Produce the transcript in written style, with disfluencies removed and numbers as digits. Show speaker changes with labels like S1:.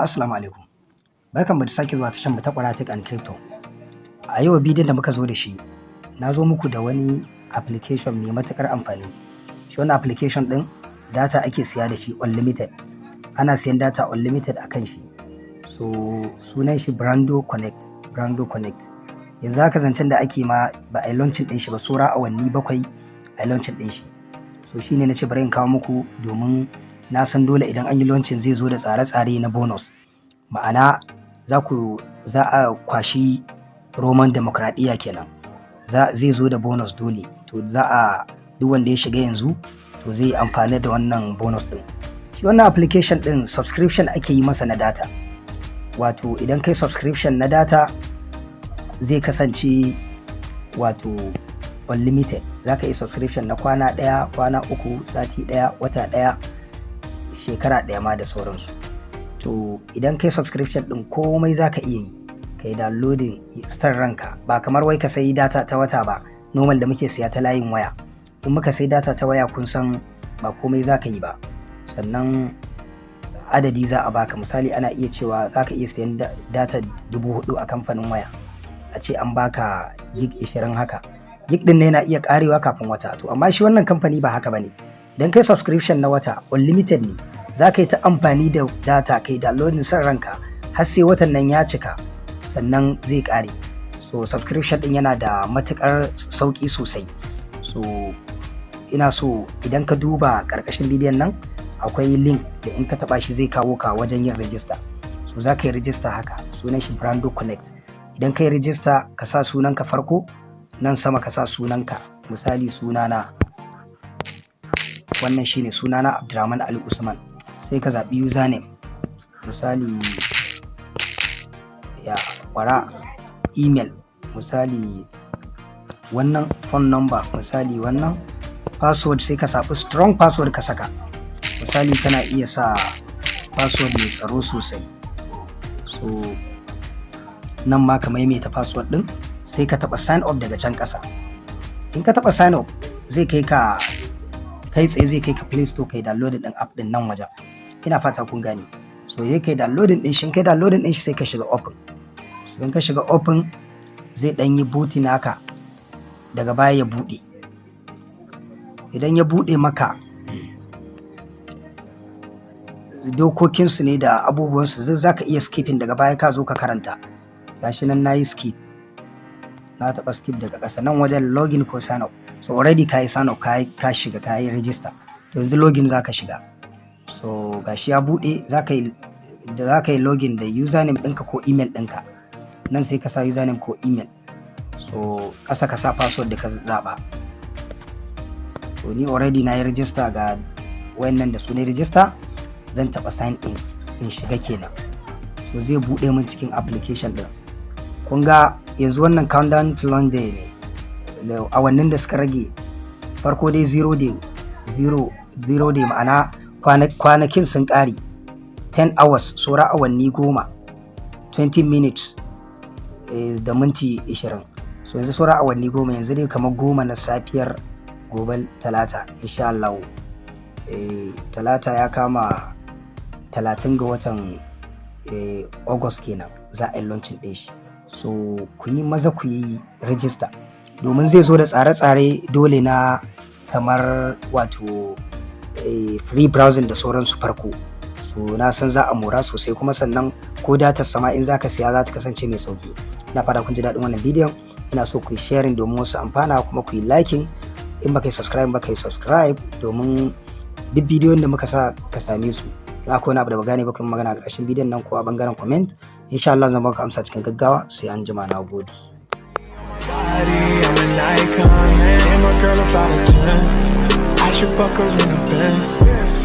S1: Assalamu alaikum. Barkanmu da sake zuwa tashar mu ta Kwara and Crypto. A yau bidiyon da muka zo da shi, na zo muku da wani application mai matuƙar amfani. Shi wannan application ɗin, data ake siya da shi unlimited. Ana siyan data unlimited a kan shi. So sunan shi Brando Connect. Brando Connect. Yanzu haka zancen da ake ma, ba a yi launching ɗin shi ba, saura awanni 7 a yi launching ɗin shi. So shi ne na ce bari in kawo muku, domin na san dole idan an yi launching zai zo da tsare-tsare na bonus. Ma'ana za a kwashi romon demokradiyya kenan. Zai zo da bonus dole. To za a duk wanda ya shiga yanzu, to zai yi amfani da wannan bonus ɗin. Shi wannan application ɗin, subscription ake yi masa na data. Wato idan kai subscription na data, zai kasance wato unlimited. Za ka yi subscription na kwana 1, kwana 3, sati 1, wata 1, shekara 1 ma da sauransu. To idan kai subscription ɗin, komai za ka iya yi. Ka yi downloading san ranka, ba kamar wai ka sayi data ta wata ba, normal da muke siya ta layin waya. In muka sayi data ta waya, kun san ba komai za ka yi ba. Sannan adadi za a baka. Misali, ana iya cewa za ka iya sayan data 4,000 a kamfanin waya. A ce an baka gig 20 haka. Gig ɗin ne yana iya karewa kafin wata. To amma shi wannan kamfani ba haka bane. Idan kai subscription na wata, unlimited ne. Za ka yi ta amfani da data, kai downloading san ranka har sai watan nan ya cika, sannan zai kare. So subscription ɗin yana da matuƙar sauƙi sosai. So ina so idan ka duba ƙarƙashin bidiyon nan, akwai link da in ka taɓa shi zai kawo ka wajen yin register. So za ka yi register haka, sunan shi Brando Connect. Idan ka yi register, ka sa sunanka farko, nan sama ka sa sunanka. Misali sunana, wannan shine sunana, Abdulrahman Ali Usman. Sai ka zaɓi username, misali ya kwara, email, misali wannan, phone number, misali wannan, password, sai ka zaɓi strong password ka saka. Misali kana iya sa password mai tsaro sosai. So nan ma ka maimaita password ɗin, sai ka taɓa sign up daga can ƙasa. In ka taɓa sign up, zai kai ka kai tsaye, zai kai ka Play Store, kai downloading ɗin app ɗin nan wajen. Ina fata kun gane. So sai kai downloading ɗin shi. Kai downloading ɗin shi, sai ka shiga open. So in ka shiga open, zai ɗan yi booting naka, daga baya ya buɗe. Idan ya buɗe maka, dokokinsu ne da abubuwansu zai, za ka iya skipping, daga baya ka zo ka karanta. Gashi nan nayi skip, na taɓa skip. Daga ƙasa nan wajen login ko sign up. So already ka yi sign up, ka shiga, ka yi register. To yanzu login za ka shiga. So gashi ya buɗe, za ka yi da za ka yi login da username ɗinka ko email ɗinka. Nan sai ka sa username ko email. So ƙasa ka sa password da ka zaɓa. To ni already na yi register, ga wayannan da su ne register. Zan taɓa sign in, in shiga kenan. So zai buɗe min cikin application ɗin. Kun ga yanzu wannan countdown to launch day ne, awannin da suka rage. Farko dai 0 day, 0 0 day, ma'ana kwanakin sun ƙare. 10 hours, saura awanni 10, 20 minutes da minti 20. So yanzu saura awanni 10. Yanzu dai kamar 10 na safiyar gobe Talata, insha Allah. Talata ya kama 30 ga watan August kenan za a yi launching ɗin shi. So ku yi maza ku yi register, domin zai zo da tsare-tsare dole na kamar wato free browsing da sauransu farko. So na san za a mora sosai. Kuma sannan ko datar sama in za ka siya, za ta kasance mai sauki. Ina fata kun ji daɗin wannan bidiyon. Ina so ku yi sharing domin wasu amfana, kuma ku yi liking. In baka yi subscribe ba, ka yi subscribe, domin duk bidiyon da muka sa ka same su. In akwai wani abu da ba gane ba, kuma magana a ƙarshen bidiyon nan ko a bangaren comment, insha Allah zan baka amsa cikin gaggawa. Sai an jima, na gode.
S2: I'm an icon, and my girl about a 10. I should fuck her in a Benz.